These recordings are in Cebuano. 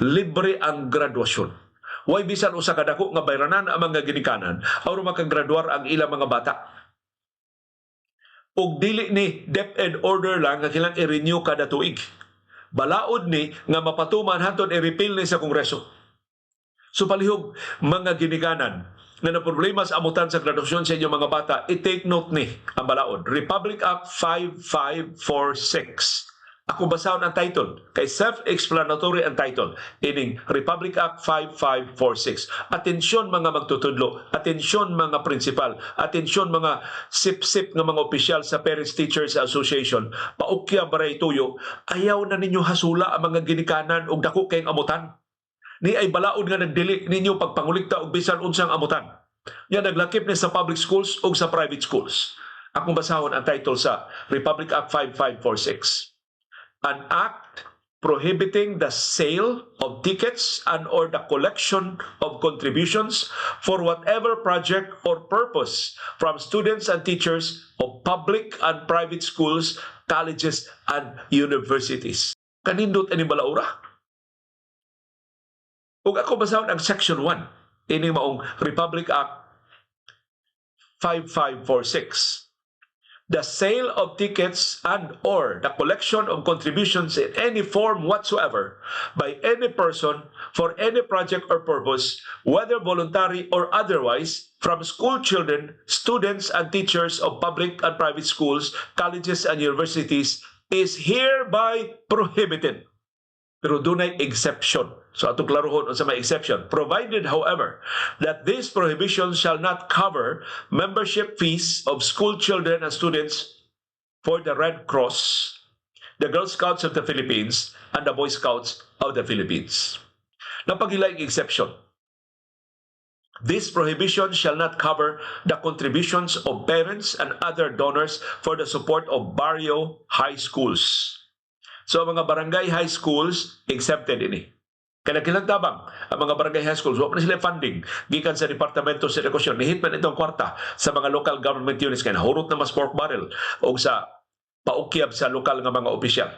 Libre ang graduasyon. Way bisan usa ka dako nga bayranan ang mga ginikanan aron makagraduar ang ilang mga bata. Ug dili ni DepEd order lang nga kinahanglan i-renew kada tuig. Balaod ni nga mapatuman hantod i-repeal ni sa Kongreso. So palihog, mga ginikanan nga na problema sa amutan sa graduasyon sa inyong mga bata, i-take note ni ang balaod. Republic Act 5546. Ako basahon ang title kay self-explanatory ang title ining Republic Act 5546. Atensyon, mga magtutudlo, atensyon, mga principal, atensyon, mga sip-sip nga mga opisyal sa Parents Teachers Association. Paukya baray tuyo, ayaw na ninyo hasula ang mga ginikanan og dako kayong amutan. Ni ay balaod nga nagdili ninyo pagpangulikta og bisan unsang amutan. Yan naglakip ni sa public schools ug sa private schools. Akong basahon ang title sa Republic Act 5546. An act prohibiting the sale of tickets and or the collection of contributions for whatever project or purpose from students and teachers of public and private schools, colleges and universities. Kanindot ini balaura. Ug ako basahon ang Section 1 ini maong Republic Act 5546. The sale of tickets and or the collection of contributions in any form whatsoever by any person for any project or purpose, whether voluntary or otherwise, from school children, students and teachers of public and private schools, colleges and universities is hereby prohibited. Pero dunay exception. So atong klarohon unsa may exception. Provided, however, that this prohibition shall not cover membership fees of school children and students for the Red Cross, the Girl Scouts of the Philippines, and the Boy Scouts of the Philippines. Napaghilaing exception. This prohibition shall not cover the contributions of parents and other donors for the support of barrio high schools. So ang mga barangay high schools, exempted ini. Kaya tabang ang mga barangay high schools, wa man sila funding gikan sa Departamento sa Edukasyon. Nihit man itong kwarta sa mga local government units kay nahurot na mas pork barrel o sa paukyab sa lokal nga mga opisyal.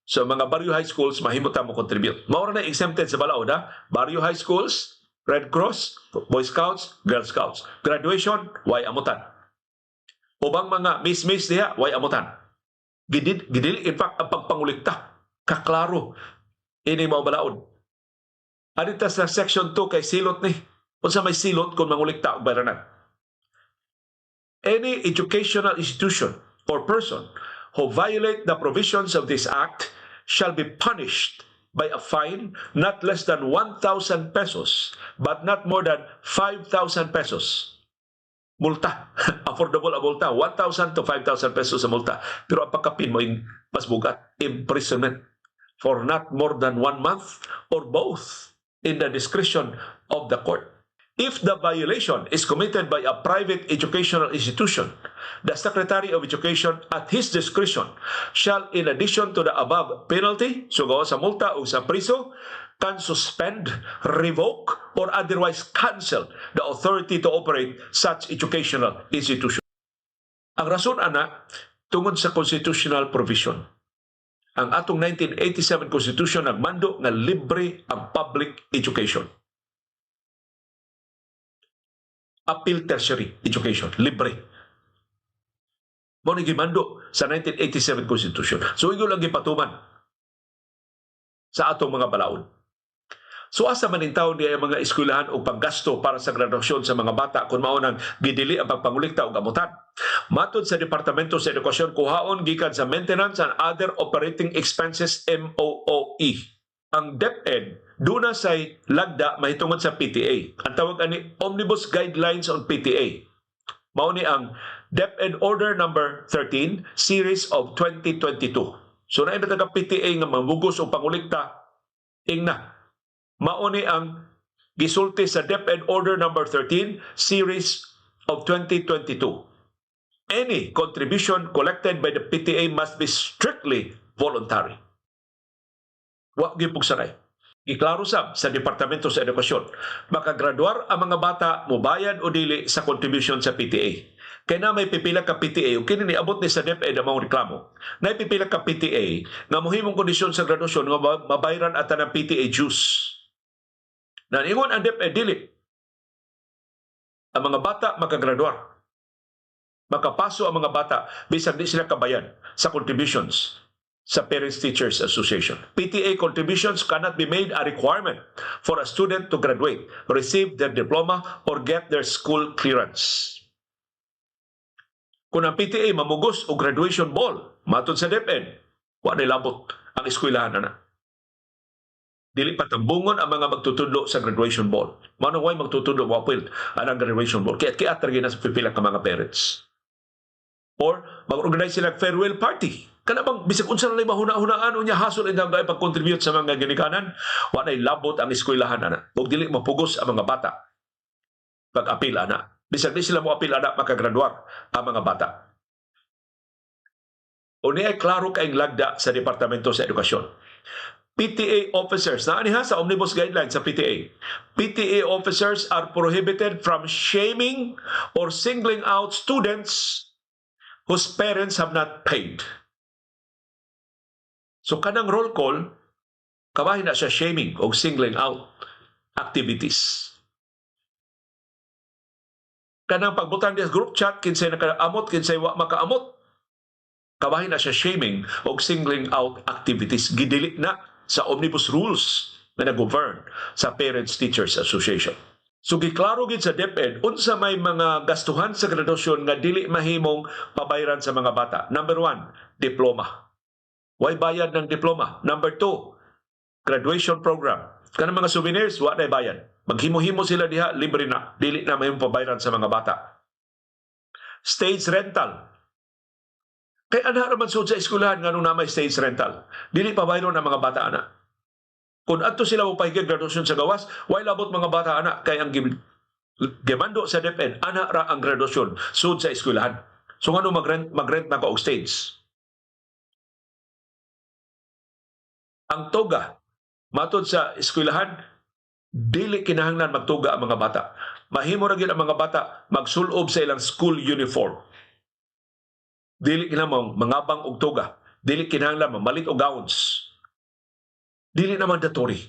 So mga barrio high schools, mahimo ta mo contribute. Mao na exempted sa balaod ha. Barrio high schools, Red Cross, Boy Scouts, Girl Scouts. Graduation, way amutan. Ubang mga miss-miss diha, way amutan. Gidid, gidili in fact ang pagpangulikta. Kaklaro ini mao balaod. Adita sa Section 2 kay silot ni. Unsa may silot kung mangulikta og bayranan? Any educational institution or person who violate the provisions of this act shall be punished by a fine not less than 1,000 pesos but not more than 5,000 pesos. Multa. Affordable ang multa. 1,000 to 5,000 pesos sa multa. Pero ang pagkapin mo, yung mas bugat, imprisonment for not more than one month or both in the discretion of the court. If the violation is committed by a private educational institution, the Secretary of Education at his discretion shall, in addition to the above penalty, so gawa sa multa o sa priso, can suspend, revoke, or otherwise cancel the authority to operate such educational institution. Ang rason ana, tungod sa constitutional provision. Ang atong 1987 Constitution nagmando nga libre ang public education. Apil tertiary education, libre. Mao ni gimando sa 1987 Constitution. So ingon lang gipatuman sa atong mga balaod. So asa man taon diay ang mga eskwelahan og paggasto para sa graduasyon sa mga bata kung mao nang gidili ang pagpangulikta og amutan? Matod sa Departamento sa Edukasyon, kuhaon gikan sa Maintenance and Other Operating Expenses, MOOE. Ang DepEd duna say lagda mahitungod sa PTA. Ang tawag ani Omnibus Guidelines on PTA. Mao ni ang DepEd Order number 13 series of 2022. So naa ba ka PTA nga mamugos og pangulikta, ingna. Mao ni ang gisulti sa DepEd Order number 13 series of 2022. Any contribution collected by the PTA must be strictly voluntary. Wa gyud pugsanay. Giklaro sab sa Departamento sa Edukasyon, makagraduar ang mga bata, mobayad o dili sa contribution sa PTA. Kay na may pipila ka PTA, ug kini niabot ni sa DepEd ang mga reklamo. Na pipila ka PTA nga mohimong kondisyon sa graduasyon nga mabayran at ang PTA dues. Naningon ang DepEd, dili. Ang mga bata makagraduar. Makapaso ang mga bata bisan di sila kabayad sa contributions sa Parents Teachers Association. PTA contributions cannot be made a requirement for a student to graduate, receive their diploma, or get their school clearance. Kung ang PTA mamugos og graduation ball, matod sa DepEd, wa na labot ang eskwelahan ana. Dili pa tambungon ang mga magtutudlo sa graduation ball. Mao way magtutudlo mo-apil anang graduation ball. Kaya kiat ra na sa pipila ka mga parents. Or mag-organize sila farewell party. Kana bang bisag unsa na lang mahuna-hunaan unya hasol indang kay pag-contribute sa mga ginikanan, wa nay labot ang eskwelahan ana. Ug dili mapugos ang mga bata pag-apil ana. Bisag di sila mo apil ana, makagraduar ang mga bata. O niya, klaro kayong lagda sa Departamento sa Edukasyon. PTA officers, naa niya sa Omnibus Guidelines sa PTA. PTA officers are prohibited from shaming or singling out students whose parents have not paid. So kanang roll call, kabahin na siya shaming o singling out activities. Kanang pagbutang diya sa group chat, kinsay nakaamot, kinsay wa makaamot, kabahin na siya shaming o singling out activities. Gidili na sa Omnibus Rules na nag-govern sa Parents Teachers Association. So giklaro gid sa DepEd unsa may mga gastuhan sa graduasyon nga dili mahimong pabayran sa mga bata. Number 1, diploma. Way bayad ng diploma. Number 2, graduation program. Kanang mga souvenirs, wa na bayad. Maghimo-himo sila diha, libre na. Dili na mahimong pabayran sa mga bata. Stage rental. Kay ana raman sud sa eskwelahan, nganong na may stage rental? Dili pabayron ang mga bata ana. Kung adto sila mo pahigig graduasyon sa gawas, way labot mga bata ana kay ang gimando sa DepEd, ana ra ang graduasyon sud sa eskwelahan. So ngano mag-rent na ka og stage? Ang toga, matod sa eskwelahan, dili kinahanglan magtoga ang mga bata. Mahimo ra gyud ang mga bata magsulob sa ilang school uniform. Dili kinahanglan mangabang og toga. Dili kinahanglan mamalit og gowns. Dili na mandatory.